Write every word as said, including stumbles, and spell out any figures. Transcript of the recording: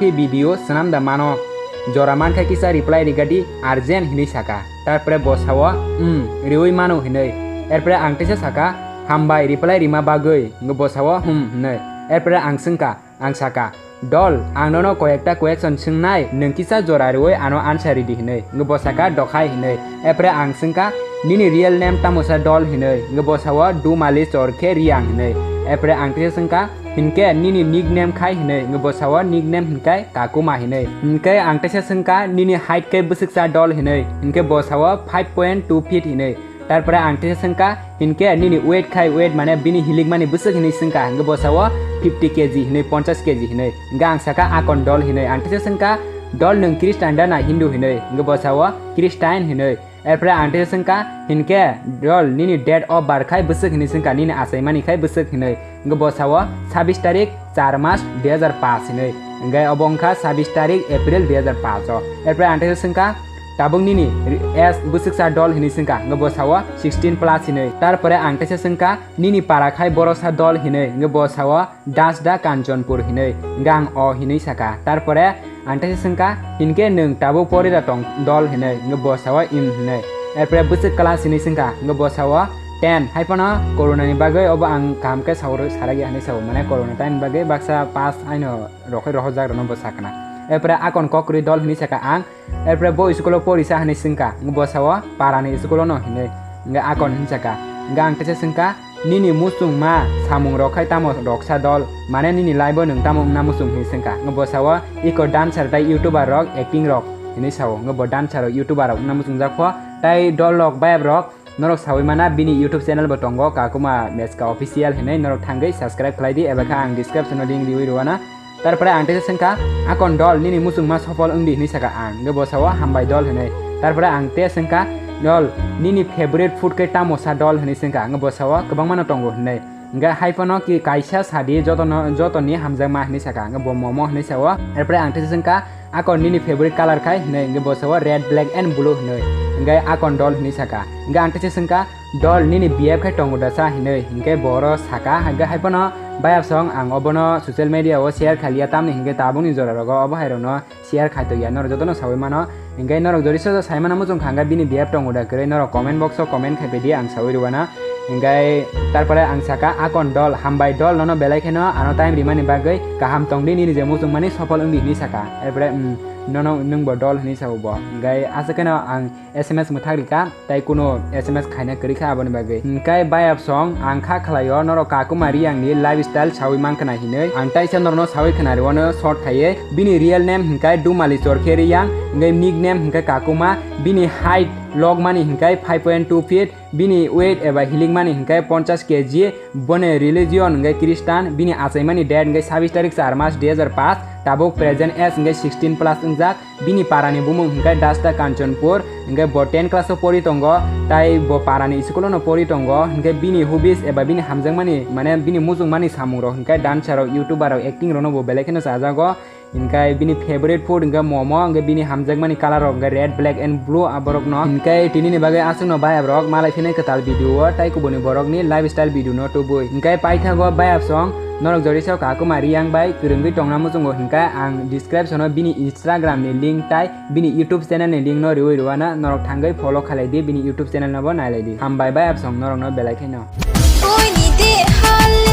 Khe video swnam da mano? Jora mankha kisa reply rigadi urgent hinwi saka. Tarpore bo sao, "Hmm, riwi mano," hinwi. Erpore ang teisa saka, "Hambai, reply rima bagwi." Hwnkhe bo sao, "Hmm," hinwi. Erpore ang swngkha, ang saka, "Dol, ang nono koyekta question swngnai, nwng kisa jora riwi ano answer ridi," hinwi. Hwnkhe bo saka, "Dokhai," hinwi. Erpore ang swngkha, "Nini real name tamo sa dol?" hinwi. Hwnkhe bo sao, "Dumali chor khe Riyang," hinwi. Erpore ang teisa swngkha, "Hinkhe nini nickname khai?" hinwi. Hwnkhe bo sao, "Nickname hinkhe Kakuma," hinwi. Hinkhe ang teisa swngkha, "Nini height khe bwswksa dol?" hinwi. Hinkhe bo sao, "Five point two feet," hinwi. Tarpore ang teisa swngkha, "Hinkhe nini weight khai, weight mane bini hilikmani bwswk?" hinwi swngkha. Hwnkhe bo sao, "Fifty K G," hinwi, ponchas K G hinwi. Hwnkhe ang saka, "Akon dol," hinwi. Ang teisa swngkha, "Dol, nwng Christian da na Hindu?" hinwi. Hwnkhe bo sao, "Christian," hinwi. Erpore ang teisa swngkha, "Hinkhe dol, nini date of birth khai bwswk?" hinwi swngkha, "Nini achaimani khai bwswk?" hinwi. Hwnkhe bo sao, "Sabis tarik, char mas, dui hazar paanch," hinwi. Hwnkhe obo wngkha sabis tarik April dui hazar paanch o. Erpore ang teisa swngkha, "Tabuk nini age bwswksa dol?" hinwi swngkha. Hwnkhe bo sao, "Sixteen plus," hinwi. Tarpore ang teisa swngkha, "Nini para khai borosa dol?" hinwi. Hwnkhe bo sao, "Das da Kanchanpur," hinwi. Hwnkhe ang "O," hinwi saka. Tarpore ang teisa swngkha, "Hinkhe nwng tabuk pori da tong dol?" hinwi. Hwnkhe bo sao, "Im," hinwi. Erpore bwswk class hinwi swngkha. Hwnkhe bo sao, "Ten." Haiphano corona ni bagwi obo ang kaham khe sawi sarakya hinwi sao. Mane corona time ni bagwi baksa pass aino rokhoi rohorjak rwno bo sakna. Erpore akon kok kwrwi dol hinwi saka ang. Erpore bo school o porisa hinwi swngkha. Hwnkhe bo sao, "Parani school o no," hinwi. Hwnkhe akon hinwi saka. Hwnkhe ang teisa swngkha, "Nini muchungma samung rok khai tamo roksa dol? Mane nini life o nwng tamo wngna muchung?" hinwi swngkha. Hwnkhe bo sao, "Iko dancer tei youtuber rok, acting rok," hinwi sao. Hwnkhe bo dancer rok, youtuber rok wngna muchungjak pho. Tai dol rok, bayap rok, norok sawi mana, bini YouTube channel bo tongo, Kakuma Meska Official hinwi, norok thangwi subscribe khlai di, eba khe ang description o link riwi rwano. Tarpore ang teisa swngkha, "Akon dol, nini muchungma sofol wngdi," hinwi saka ang. Hwnkhe bo sao, "Hambai dol," hinwi. Tarpore ang teisa swngkha, "Dol, nini favorite food khe tamo sa dol?" hinwi swngkha. Hwnkhe bo sao, "Kwbangma no tongo," hinwi. Hwnkhe haiphano ki kaisa sadi jotono, jotoni hamjakma hinwi saka. Hwnkhe bo momo hinwi sao. Erpore ang teisa swngkha, "Akon, nini favorite color khai?" hinwi. Hwnkhe bo sao, "Red, black and blue," hinwi. Hwnkhe akon dol hinwi saka. Hwnkhe ang teisa swngkha, "Dol, nini B F khai tongo da sa?" hinwi. Hwnkhe bo oro saka, hwnkhe haiphano bayapsong ang obono social media o share khailiya, tamni hwnkhe tabukni jora rogo obo hai rokno share khai tongya, norok jotono sawi mano. Hwnkhe norok jori sosa sai mana muchung kha hwnkhe bini B F tongo da kwrwi, norok comment box o comment khai pedi, ang sawi rwano. Hwnkhe tarpore ang saka, "Akon dol, hambai dol, nono belai kheno ano time rimani bagwi, kaham tongdi, nini je muchungmani sofol wngdi," hinwi saka. Erpore, mm, "Nono nwngbo dol," hinwi sao bo. Hwnkhe aswk kheno ang S M S mwthak rikha, tai kuno S M S khaina kwrwi kha aboni bagwi. Hwnkhe bayapsong ang kha khlaio, norok Kakuma Riyangni lifestyle sawi mankha na hinwi. Ang taisa norokno sawi khna rwano short khaiwi. Bini real name hwnkhe Dumali Chorkhe Riyang, hwnkhe nickname hwnkhe Kakuma. Bini height lokmani hwnkhe five point two feet, bini weight eba hilikmani hwnkhe ponchas K G. Boni religion hwnkhe Christian, bini achaimani date hwnkhe sabis tarik char mas dui hazar paanch, tabuk present age hwnkhe sixteen plus wngjak. Bini parani bumung hwnkhe Dasta Kanchanpur, hwnkhe bo ten class o pori tongo, tai bo parani school o no pori tongo, hwnkhe bini hobbies eba bini hamjakmani, mane bini muchungmani samung rok hwnkhe dancer rok, youtuber rok, acting rok no bo belai kheno chajago. Hwnkhe bini favorite food hwnkhe momo, hwnkhe bini hamjakmani color rok hwnkhe red, black and blue aborok no. Hwnkhe tini ni bagwi aswk no bayap rok malai phino kwtal video o, tai kubuni borok ni lifestyle video no tubui. Hwnkhe paithago bayapsong, norok jori sao Kakuma Riyang bai kwrwngwi tongna muchungo hwnkhe ang description o bini Instagram ni link tai bini YouTube channel ni link no riwi rwano, norok thangwi follow khalai di, bini YouTube channel no bo nailai di. Hambai bayapsong norok no belai kheno. Koini de hal